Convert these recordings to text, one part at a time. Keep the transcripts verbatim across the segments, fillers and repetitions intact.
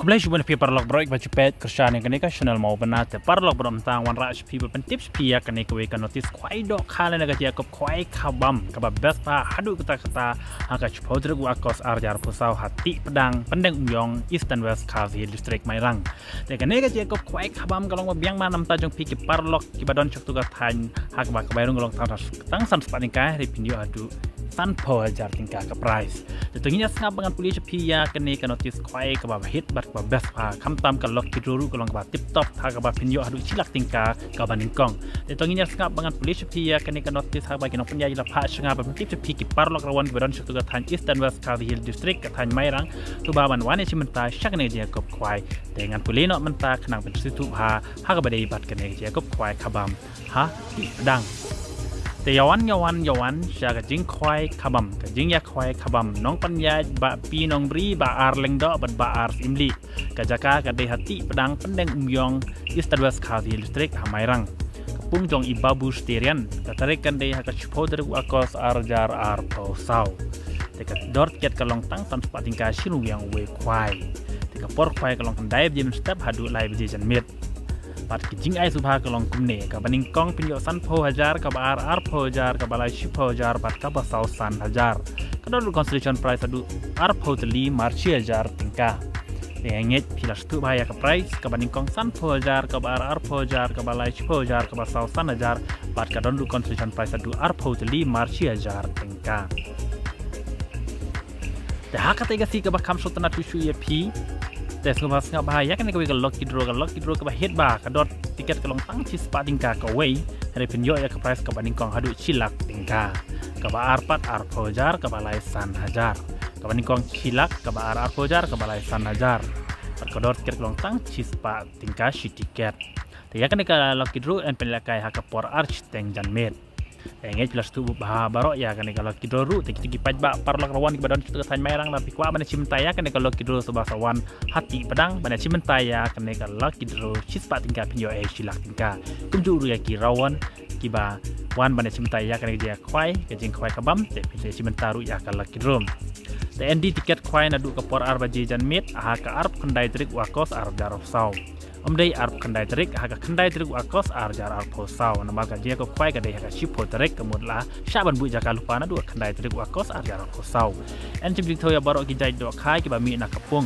Khublei shibun ïa phi paralok baroh kiba ju peit kyrshan ïa kane ka channel Mawbynna. Te paralok baroh, mynta nga wanrah sha phi ban pyntip sha phi ïa kane kawei ka notice khwai dohkha lane ka jia kop khwai khabam kaba best bha haduh katta katta ha ka shiphew tarik u August ar hajar arphew saw ha Tihpdang, Pyndengumiong, Eastern West Khasi Hills District, Mairang. Te kane ka jia kop khwai khabam ka long ba biang ma na bynta jong phi ki paralok kiba don sha katu ka thaiñ, ha kaba ka bai rung ka long tang, tang san spah tyngka, hynrei phin ïoh haduh sanphew hajar tyngka ka price. Te to ngin ïa sngap ba ngan pule sha phi ïa kane ka notice khwai kaba hit bad kaba best bha, khamtam ka lucky draw ruh ka long kaba tip top ha kaba phin ïoh haduh shi lak tyngka kaba nyngkong. Te to ngin ïa sngap ba ngan pule sha phi ïa kane ka notice ha kaba ki nongpynïaid la phah sha nga ban pyntip sha phi ki paralok rawan kiba don sha katu ka thaiñ Eastern West Khasi Hills District, ka thaiñ Mairang, to ba ban wan ïa shim bynta sha kane ka jia kop khwai. Te ngan pule noh mynta khnang ban sngewthuh bha ha kaba dei bad kane ka jia kop khwai khabam ha Tihpdang. Te ïa wan, ïa wan, ïa wan sha ka jingkhwai khabam, ka jingïakhwai khabam, nongpynïaid Bah P Nongbri, Bah R Lyngdoh bad Bah R Syiemlieh. Ka jaka ka dei ha Tihpdang, Pyndengumiong, Eastern West Khasi Hills District, ha Mairang. Ka pung jong i Babu Sterian. Ka tarik kan dei ha ka shiphew tarik u August ar hajar arphew saw. Te ka dor tiket ka long tang san spah tyngka shi ryngwiang uwei u khwai. Te ka por khwai ka long khyndai baje mynstep haduh lai baje janmiet. Bad ki jingai sngewbha ka long kumne: kaba nyngkong phin ïoh sanphew hajar, kaba ar arphew hajar, kaba lai shiphew hajar bad kaba saw san hajar. Ka don ruh consolation prize haduh arphew tylli mar shi hajar tyngka. Te ngeit phi la sngewthuh bha ïa ka prize, kaba nyngkong sanphew hajar, kaba ar arphew hajar, kaba lai shiphew hajar, kaba saw san hajar, bad ka don ruh consolation prize haduh arphew tylli mar shi hajar tyngka. Te ha kata ka sngi kaba kham sngewtynnat shuh shuh ïa phi, te sngewbha sngap bha ïa kane kawei ka lucky draw, ka lucky draw kaba hit bha, ka dor tiket ka long tang shi spah tyngka kawei, hynrei phin ïoh ïa ka prize kaba nyngkong haduh shi lak tyngka. Kaba ar pat arphew hajar, kaba lai san hajar. Kaba nyngkong shi lak, kaba ar arphew hajar, kaba lai san hajar. Bad ka dor tiket ka long tang shi spah tyngka shi tiket. Te ïa kane ka lucky draw yn pynlehkai ha ka por ar shiteng janmiet. Te ngeit phi la sngewthuh bha baroh ïa kane ka lucky draw ruh. Te kito ki paidbah paralok rawan kiba don sha katu ka thaiñ Mairang, lada phi kwah ban ïa shim bynta ïa kane ka lucky draw, sngewbha sa wan ha Tihpdang ban ïa shim bynta ïa kane ka lucky draw, shi spah tyngka phin ïoh ei shi lak tyngka. Kumjuh ruh ïa ki rawan kiba wan ban ïa shim bynta ïa kane ka jia khwai, ka jingkhwai khabam, te phin ïa shim bynta ruh ïa ka lucky draw. Te yn die tiket khwai naduh ka por ar baje janmiet ha ka arphew khyndai tarik u August ar hajar arphew saw. Ym dei arphew khyndai tarik, ha ka khyndai tarik u August ar hajar arphew saw. Namar ka jia kop khwai ka dei ha ka shiphew tarik, ka mut la shah ban buh jaka lypa naduh ka khyndai tarik u August ar hajar arphew saw. Yn shim jingthaw ïa baroh ki jait dohkha kiba mih na ka pung.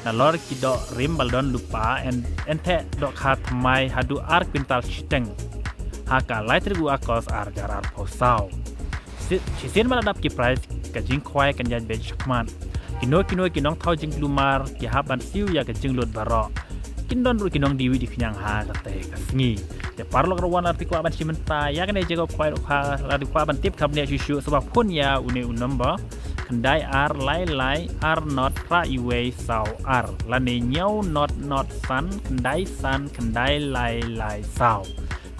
Nalor ki doh rim ba la don lypa, yn, yn theh dohkha thymmai haduh ar kwintal shiteng ha ka lai tarik u August ar hajar arphew saw. Shi, shisien ba la dap ki prize, ka jingkhwai kan ïaid beit shakhmat. Kino kino ki nongthaw jingkulmar ki hap ban siew ïa ka jinglut baroh. Kin don ruh ki nongdie wit die khñiang ha kata ka sngi. Te paralok rawan, lada phi kwah ban shim bynta ïa kane ka jia kop khwai dohkha, lada phi kwah ban tip kham bniah shuh shuh, sngewbha phone ïa une u number: khyndai ar lai lai ar nod phra uwei saw ar, lane hynñiew nod nod san khyndai san khyndai lai lai saw.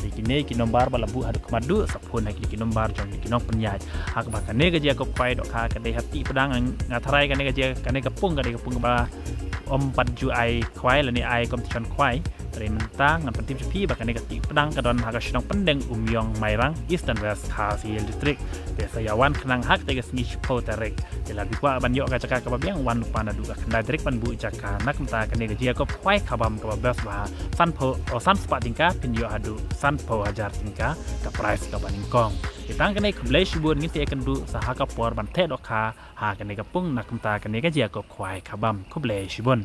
Te kine ki nombar ba la buh haduh khmat duh, sa phone ha kine ki nombar jong ki nongpynïaid. Ha kaba kane ka jia kop khwai dohkha ka dei ha Tihpdang, nga tharai kane ka jia, kane ka pung ka dei ka pung kaba ym pat ju ai khwai lane ai competition khwai. Te mynta ngan pyntip sha phi ba kane ka Tihpdang ka don ha ka shnong Pyndengumiong, Mairang, Eastern West Khasi Hills District. Te sa ïa wan khnang ha kata ka sngi shiphew tarik. Te lada phi kwah ban ïoh ka jaka kaba biang, wan lypa naduh ka khyndai tarik ban buh jaka. Na ka bynta kane ka jia kop khwai khabam kaba best bha, sanphew, o, san spah tyngka phin ïoh haduh sanphew hajar tyngka ka prize kaba nyngkong. Te tang kane, khublei shibun, ngin sa ïakynduh sa ha ka por ban theh dohkha ha kane ka pung na ka bynta kane ka jia kop khwai khabam. Khublei shibun.